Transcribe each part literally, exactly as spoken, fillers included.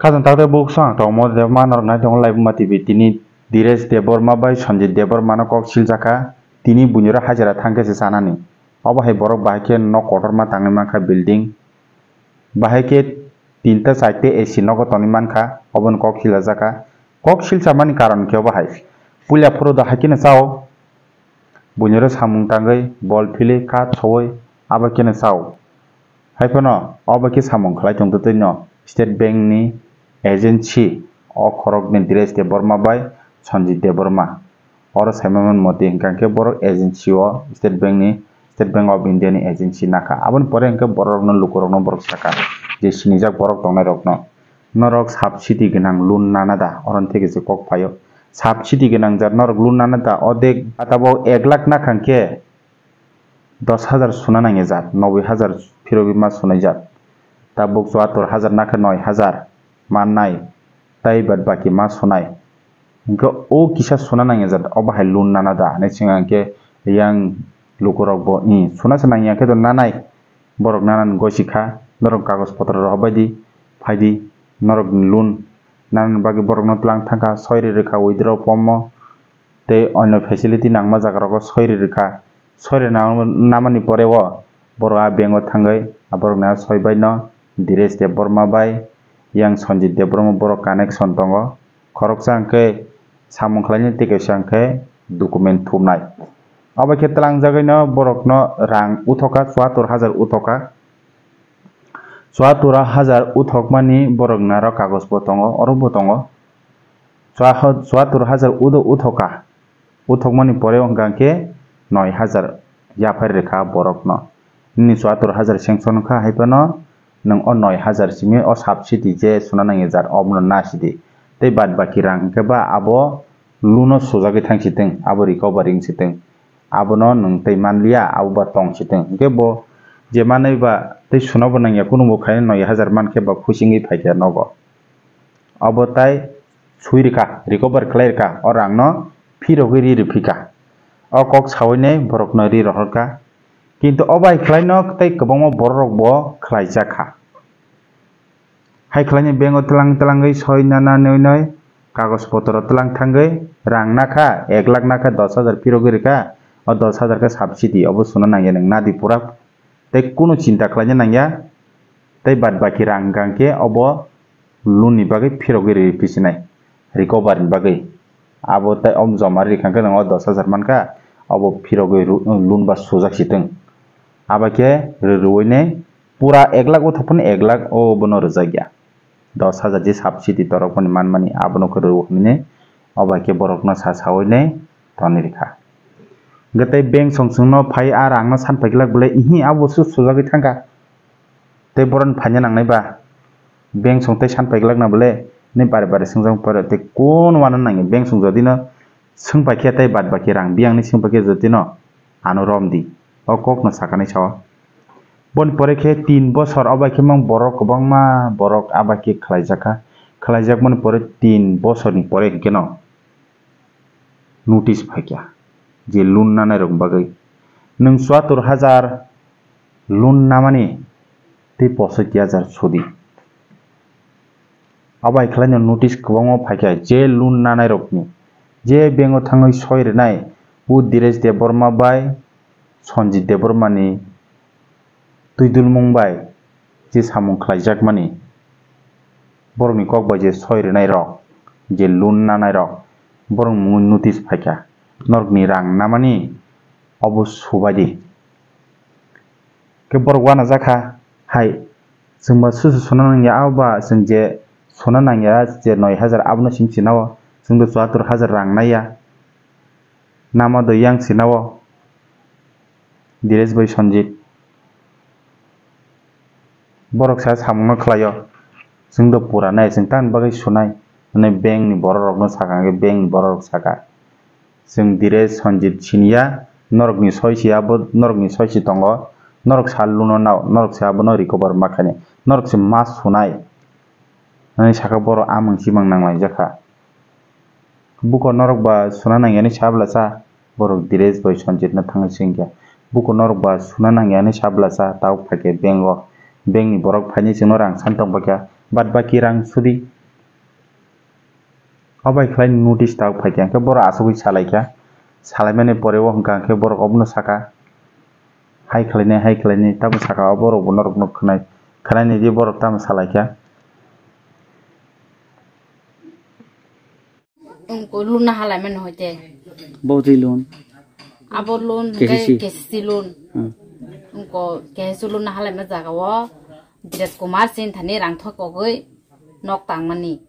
Khajang takte buk swng tongmo de ma norok nai tongo Laibuma T V. Tini Diresh Debbarma bai Sanjit Debbarma no kok siljakha. Tini buini oro hajira thangkhe se chanani. Obo hai borok bahai khe nok kotorma tangwi mankha building. Bahai khe tinta charta A C nogo tonwi mankha, obono kok silajak kha. Kok silchamani karon khe obo hai. Puila phuru do hai kheno chao. Buini oro samung tangwi bol philwi kat sowi abo kheno chao. Hai phano obo khe samung khlai tongtwtwi no State Bank ni agency o khoroknwi Diresh Debbarma bai Sanjit Debbarma. Oro saimanmani motwi hwnkha khe borok agency o State Bank ni, State Bank of India ni agency nakha. Aboni pore hwnkhe borok rokno lukurokno borok sakha je sinijak borok tongnai rokno. Norok subsidy gwnang loan nana da? Oro theke se kok phaio. Subsidy gwnang jat norok loan nana da? Odek tabok ek lakh nakha khe dos hajar suna nangya jat, noboi hajar phirogwi ma sunai jat. Tabuk chuattor hajar nakha noi hajar mannai, tai bad baki ma sunai. Hwnkhe o kisa suna nangya jat, obo hai loan nana da hinwi swng ang khe, yang lukurok bo, "Ih, suna se nangya khe do nanai." Borok nanani gosi kha, norok kagoj potro rohorbai di, phai di, norok ni loan nanani bagwi borokno tlang thang kha, soi ri rwkha withdraw form o, tei onno facility nangma jaga rogo soi ri rwkha. Soi ri nang-, namani pore o borok a bank o thangwi a borok ni a soi bai no Diresh Debbarma bai yang Sanjit Debbarma borok connection tongo. Khoroksa hwnkhe samung khlainai tei kaisa hwnkhe document thumnai. Abo khe tlangjagwi no borokno rang uthoka chuattor hajar uthoka. Chuattor hajar uthokmani borokni aro kagoj bo tongo, oro bo tongo. Chua-, chuattor hajar udo uthoka. Uthokmani pore hwnkha khe noi hajar yaphar rwkha borokno. Nini chuattor hajar sanction wngkha, hai phano nwng o noi hajar simi o subsidy je suna nangya jat, obono na sidi. Tei bad baki rang hwnkhe ba abo loan o sujagwi thang sitwng, abo recovery wng sitwng. Abono nwng tei manliya, abo ba tong sitwng. Hwnkhe bo je manwi ba tei suna bo nangya, kunu bo khaina noi hajar mankhe ba khuisingwi phaikha nogo. Abo tai sui rwkha, recover khlai rwkha, o rangno phirogwi ri rwphikha. O kok saui nai borokno ri rohorkha. Kintu o bai khlaino tei kwbangma bororok bo khlaijak kha. Hai khlainai bank o tlang tlangwi soi nana nui nui kagoj potro tlang thangwi rang nakha, ek lakh nakha, dos hajar phirogwi rwkha, o dos hajar khe subsidy, obo suna nangya nwng nadi pura. Tei kunu chinta khlaina nangya, tei bad baki rang hwnkha khe obo loan ni bagwi phirogwi ri phi sinai, recover ni bagwi. Abo tei om joma rikha khe nwng o dos hajar mankha, obo phirogwi ru-, loan ba sujak sitwng. Abo khe rw-, rwui nai pura ek lakh uthok phano ek lakh o bono rwjak ya. Dos hajar je subsidy torok mani manmani abono khe rw hinwi obo khe borokno sa saui nai toni rikha. Hwnkhe tei bank song chwngno phai a rangno san paiklak bwlai, ihi abo su-, sujagwi thangkha. Tei borokni phaina nangnai ba, bank song tei san paiklak na bwle, hinwi bare bare swngjak pore tei kun uanw nangya, bank song jodi no swng paikhe tei bad baki rang biyang ni swng paikhe jodi no ano rom di, o kok no sakani sao. Boni pore khe tin bosor o bai khe mang borok kwbangma borok a bai khe khlaijak kha, khlaijak mani pore tin bosor ni pore hwnkhe no notice phaikha je loan nanai rok bagwi nwng chuattor hajar loan namani tei posotti hajar sudi. Abai khlaino notice kwbangma phaikha je loan nanai rokni, je bank o thangwi soi rwnai, o Diresh Debbarma bai Sanjit Debbarma ni twidulmung bai je samung khlaijakmani, borokni kok bai je soi rwnai rok, je loan nanai rok, borok mungwi notice phaikha, norokni rang namani obo subai di. Khe borok uanajak kha, hai, chwngba susu sona nangya, abo ba chwng je sona nangya je noi hajar abono simi sinao, chwngdo chuattor hajar rang naiya, nama do yang sinao. Diresh bai Sanjit. Borok sa samungno khlaio. Chwngdo pura nai, chwng tamni bagwi sunai. Hwnwi bank ni borok rokno sakha, hwnkhe bank ni borok rok sakha. Chwng Diresh Sanjit siniya, norokni soisi abo, norokni soisi tongo. Norok sa luno nao, norok se abono recover ma khainai. Norok se ma sunai. Hwnwi sakha borok amung chimang nanglaijak kha. Buko norok ba suna nangya hinwi sa bwlasa, borok Diresh bai Sanjit no thangwi swngkha. Buko norok ba suna nangya hinwi sa bwlasa, tabuk phaikhe bank o, bank ni borok phainai chwngno rang san tong paikha, bad baki rang sudi. Obai khlai notice tak phaikha, hwnkhe borok asugwi salaikha. Salaimani pore o hwnkha hwnkhe borok obono saka, "Hai khlainai, hai khlainai," tamo saka, o borok bo norokno khwnai, khwnaini di borok tamo salaikha. Wngko loan na halai mani hoite. Bauti loan. Abo loan K C C. Hwnkhe K C C loan. Hmm. Wngko K C C loan na halai ma jaga o Dires Kumar Singh thani rang thok kogwi nok tangmani.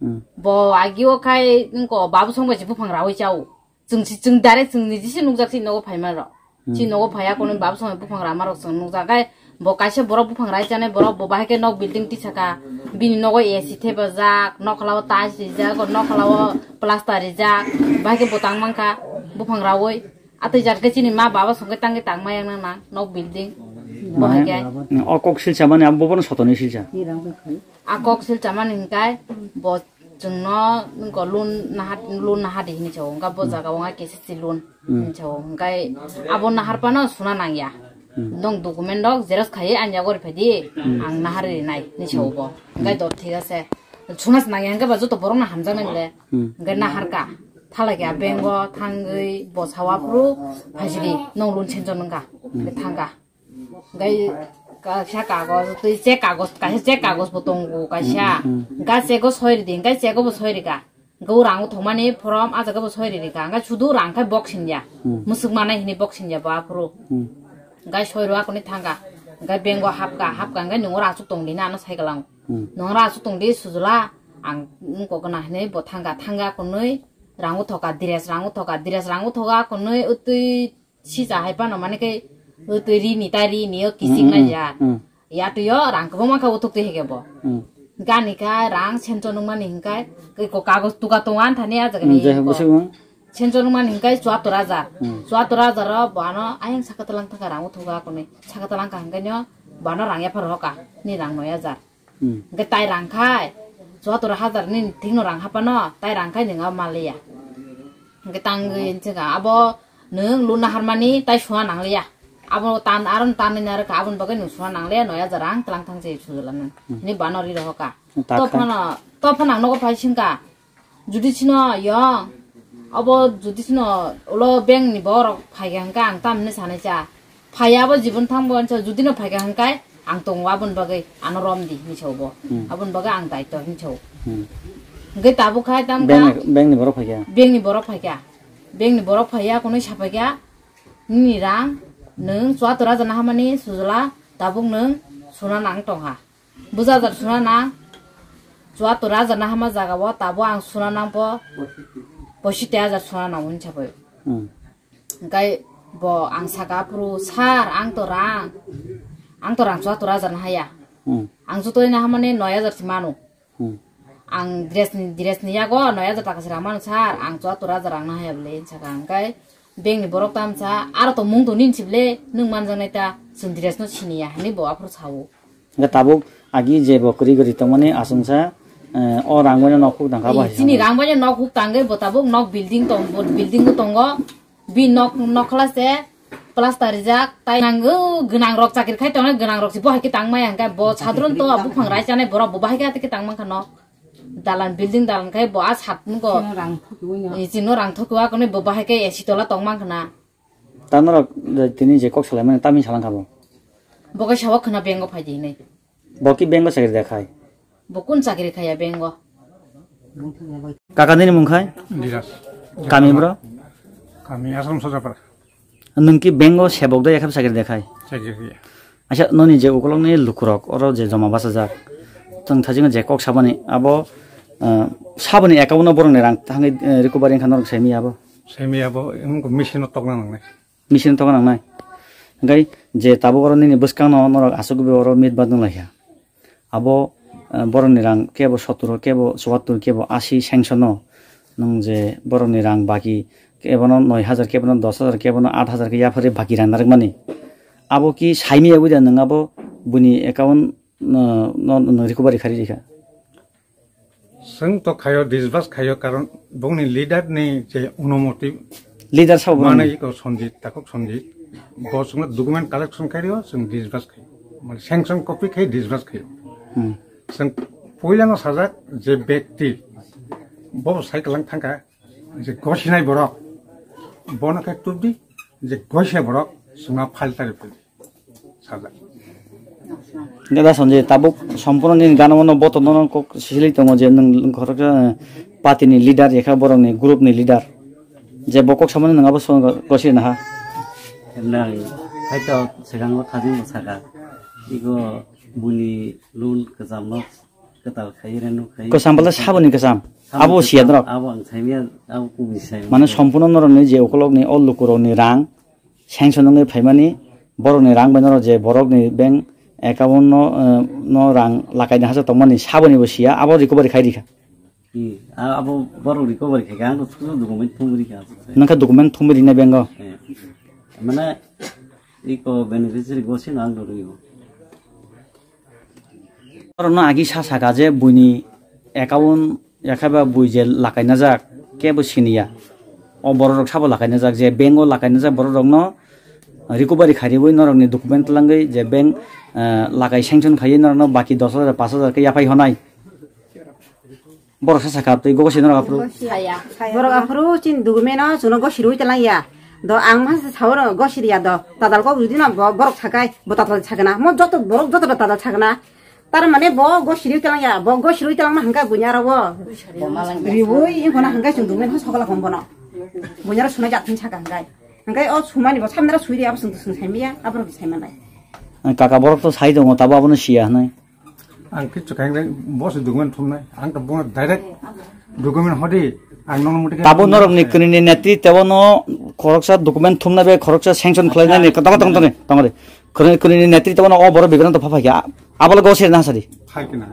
Hmm. Bo agi o khai wngko babu song bai se buphang rawi chao. Chwng si, chwng direct chwng niji se nukjak si nogo phaima rok. Hmm. Si nogo phaiya kono babu song bai buphang rama rok chwng nukjak. Khai bo kaisa borok buphang rai chanai borok bo bahai khe nok building tisaka. Bini nogo A C thepajak, nokhlao tiles rijak, nokhlao plaster rijak. Bahai khe bo tang mankha buphang rawi. Atwi jat khe chini ma baba song khe tang khe tang ma yang nang nang nok building. Bo hai khe. O kok silsa mani abo bono sotoni silsa. A kok silsa mani hwnkhe bo chwngno wngko loan naha, loan naha di hinwi sao. Hwnkhe bo jaga o wngkha K C C loan hinwi sao. Hwnkhe abo nahar phano suna nangya. Nong document rok xerox khaiwi ani yago riphaidi. Ang nahar rinai hinwi sao bo. Hwnkhe do thik ase. Suna se nangya hwnkhe ba joto borok no hamjaknai bole. Hwnkhe naharka. Thalai khe a bank o thangwi bo sao aphuru phaisidi. Nong loan sanction wngkha. Hwnkhe thangkha. Hwnkhe kaisa kagoj, twi check kagoj, kaisa check kagoj bo tongo kaisa. Hwnkhe check o soi ridi, hwnkhe check o bo soi rika. Hwnkhe o rang o thokmani form ah jaga bo soi ridi ka. Hwnkhe sudu rang khai box hinja. Mwswk manai hini box hinja bo aphuru. Hwnkhe soi rw akoni thangkha. Hwnkhe bank o hapka, hapka hwnkhe nung o rang aswk tongdi na ano sai kalang. Nung o rang aswk tongdi sujula. Ang wngkok gana hinwi bo thangkha, thangkha konwi rang o thoka, dress rang o thoka, dress rang o thoka konwi o twi Sisa hai phano mani khe o twi rini ta rini o kiching na ya. Ya twi o rang kwbangma kha uthuk twi hege bo. Gani kha rang sencho nung mani hingkai ko kagoj tuga tongo an thani a jaga ni. Sencho nung mani hingkai chuator hajar. Chuator hajar o bo ano ayang saka talang thaka rang uthuga kuni. Saka talang kha hingkai no bo ano rang yapha rohoka ni rang noi hajar. Hwnkhe tai rang khai, chuator hajar ni thikno rang hapano, tai rang khai nwng abo manliya. Hwnkhe tangwi wngkha abo nwng loan naharmani tai suna nangliya. Abo tan aro tan ni narwkha, aboni bagwi nwng suna nangliya, noi hajar rang tlang thang se sujula nang. Hini bano ri rohoka. To phano, to phano ang nogo phai singkha. Judi sino yong, abo judi sino ulo bank ni borok phaikha hwnkhe ang tamni sanai cha. Phaiya abo jibon thangbo hinsa judi no phaikha hwnkhe ang tongo aboni bagwi ano romdi hinwi sao bo. Aboni bagwi ang daityo hinwi sao. Hwnkhe tabuk khai tamkha. Bank ni, bank ni borok phaikha? Bank ni borok phaikha. Bank ni borok phaiya kunui saphaikha. Nini rang nwng chuator hajar naharmani sujla tabuk nwng suna nang tongkha. Buja hajar suna nang, chuator hajar na hama jaga o tabo ang suna nang po, poisiti hajar suna nang hinsa bai. Hwnkhe bo ang saka aphuru, "Sir, ang to rang, ang to rang chuator hajar na haya. Ang jotoi na hamani noi hajar si manu. Ang dress ni, dress ni yago noi hajar taka si rang manu sir, ang chuator hajar rang na haya bole," hinsa kha. Hwnkhe bank ni borok tamsa, "Aro to mung to nini si bole, nwng manjaknai ta, chwng dress no siniya," hinwi bo aphuru sao. Hwnkhe tabuk agi je bo kwrwi kwrwi tongmani achomsa, eh, o rang bai no nok huk tangkha bo hai chini sao. Rang bai no nok huk tangwi bo tabuk nok building tong, bo building bo tongo. Bi nok, nok khlase plaster rijak, tai nango gwnang rok chakri khai tongnai, gwnang rok si bo hai khe tang maya hwnkhe bo sadron to buphang rai chanai borok bo bahai khe tang mankha nok. Dalan building dalan khai bo a sat nugo. Chino rang thokiwi no. Eh, chino rang thokiwa kone bo bahai khe A C tola tong mankha na. Ta norok tini je kok salaimani tamni salang kha bo. Bo khe sawa khwna bank o phai di hinwi. Bo ki bank o chakri da khai? Bo kun chakri khaiya bank o? Kaka nini mung khai? Diras. Kami bro? Kami Asram Sojapara. Nwng ki bank o sebok da yakhab chakri da khai? Chakri khaiya. Acha noni je ukolok ni lukurok oro je joma bachajak. Tong thajing je kok sabani abo, ah, sabani account no borok ni rang thangwi, eh, recovery wngkha norok saimi abo. Saimi abo wngkha machine o tokna nangnai. Machine tokna nangnai. Hwnkhe je tabuk oro nini bwskang no norok aswk bai oro mit bat nung laikha. Abo, eh, borok ni rang kebo sotoro, kebo chuattor, kebo asi sanction no nwng je borok ni rang baki kebo no noi hajar, kebo no dos hajar, kebo no aat hajar khe yapharwi baki rang narwkmani. Abo ki saimi yagwi da nwng abo buini account no, no, no recovery khari rikha? Chwng to khaio, disbursed khaio, karon bongni leader ni je onumoti. Leader sabo manai bongni? Iko Sanjit, Takhuk Sanjit. Bo chwngno document collection khaio, chwng disbursed khaio. Mane sanction copy khai disbursed khaio. Hmm. Chwng puilano sajak je bekti Bo sai kalang thangkha je gosinai borok, bono khe tubdi je gosinai borok swnga file tari phildi. Sajak. Dada Sanjay, tabuk Sampuno nini gana mano boto nono kok sisili tongo je nwng khoroksa, eh, party ni leader, ekha borok ni group ni leader. Je bo kok samani nwng abo song gosi naha. Nang, hai to segang o thajing mo saka. Igo buni lun kejam no ketal khai renu khai. Kwcham bwla saboni kwcham. Saboni abo kwcham, siya drok. Abo ang saimya, abo kubui saimya. Mane Sampuno norok ni je ukolok ni o lukurok ni rang, sanction wngwi phaimani, borokni rang bai norok je borokni bank account no, eh, no rang lakaina hasa tongmani saboni bo siya, abo recovery khai rikha. Hmm, a-, abo borok recovery khai kha, ang to thukno document thumwi rikha. Nangkha document thumwi rinai bank o. Eh, mane, iko beneficiary go sino ang rwgwi o. Borokno agi sa saka je buini account yakhaiba bui je lakaina jak kebo siniya. O borok rok sabo lakaina jak je bank o lakaina jak borok rokno recovery khariwi norokni document twlangwi je bank, eh, lakai sanction khaiwi norokno baki dos hajar, pash hajar khe yaphai honai. Borok sa saka twi gogo sini norok aphuru. Saya. Borok aphuru chin document o chuno gosi rwi twlangya. Do ang ma se sao no gosi riya do. Tadal kok rwdi na bo-, borok sakai, bo tadal sagna. Mo joto borok joto tadal sagna. Tar mane bo gosi rwi twlangya, bo gosi rwi twlangma hangka bunya ro bo. Riwi ingkona hangka chung document ho sokla kom bono. Bunya ro sunai jathin saka hangkai. Hangkai o sumani bo samnara sui riya bo sung sung saimiya, abo rok sai manai. Kaka borok to sai tongo, tabo abono siya hwnwi. Ang kichu khainai, boss document thumnai. Ang to bono direct document hodi, ang nono muti khe Tabo norok ni kwnwi ni netri tebo no khoroksa document thumna be khoroksa sanction khlainai ni tong tong tong tong de. Kwnwi, kwnwi ni netri tebo no o borok bigrang to phaphai kha. Abole go sir na sadi. Phai kina.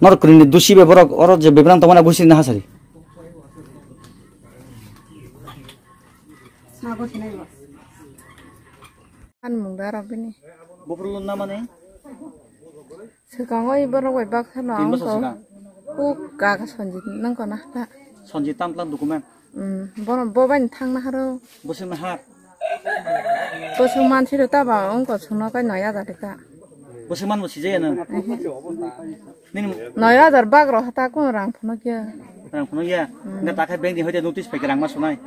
Norok kwnwi ni dusi be borok oro je bigrang tongmani go sir na sadi. Ani mung da rok bini. Bufuru lun namani? Swkango i borok bai baksa no Tin ang bosor to swkang. Kuk kaka Sanjit nang kono hata. Sanjit tam tlang document. Hmm, bono bo bai thang na haro. Bosong na har. Bosong mansi ro ta ba ong ko sung no kai noya da ta. Bosong man mo si jaya na. Nini Noi hajar bak rok hata kung rang phano kya. Rang phano ya. Hmm. Nga ta khai bank ni hoite notice phai rang ma sunai.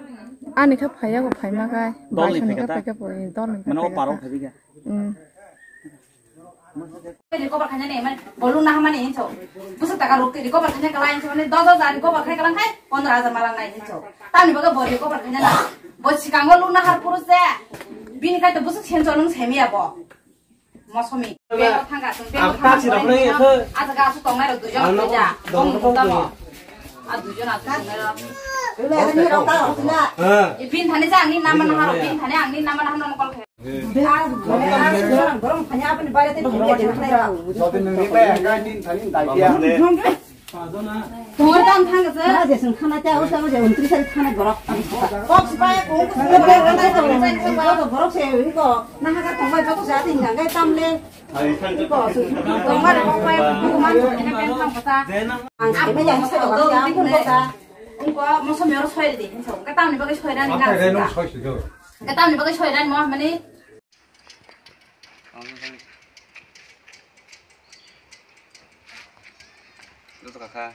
Ani kha phaiya ko phaima kai. Dol ni Baisani phai kha kata? Phai kha pori, dol ni Mane o phai paro kha. Phai kha. Hmm. Recover khaina ni man bolu na hamani hinso. Busu taka rok recover khaina kala hinso mane dos hajar recover khai kala khai pondro hajar malang nai hinso. Tani baga bo recover khaina na. Bo sikango luna har puru se. Bini kai to busu senso nung semiya bo. Mosomi, bego thangka, chwng bego thangka, aja ga aswk tongnai rok duijon, duita, bong tamo. A duijon aswk tongnai rok. Bin thani sa angni nama nahar, bin thani angni nama nahar nono call khe. Borok thani apni bare te bin thani rok. Tongo tam thang se. Na je sung khana te, o sa, o je untris ari khana borok. Kok sipai, kok sipai, borok se, iko, na hagar tongbai, joto se ating hanggai tamle. Iko, su, tongbai, kok pai, bukuman, ina pen thang kota. Ang sebe yang sa, ang pun kota. Ungko, mosom yor soi de, so, katam ni bagai soi dan nang sida. Katam ni bagai soi dan mo, mani. Joto kaka.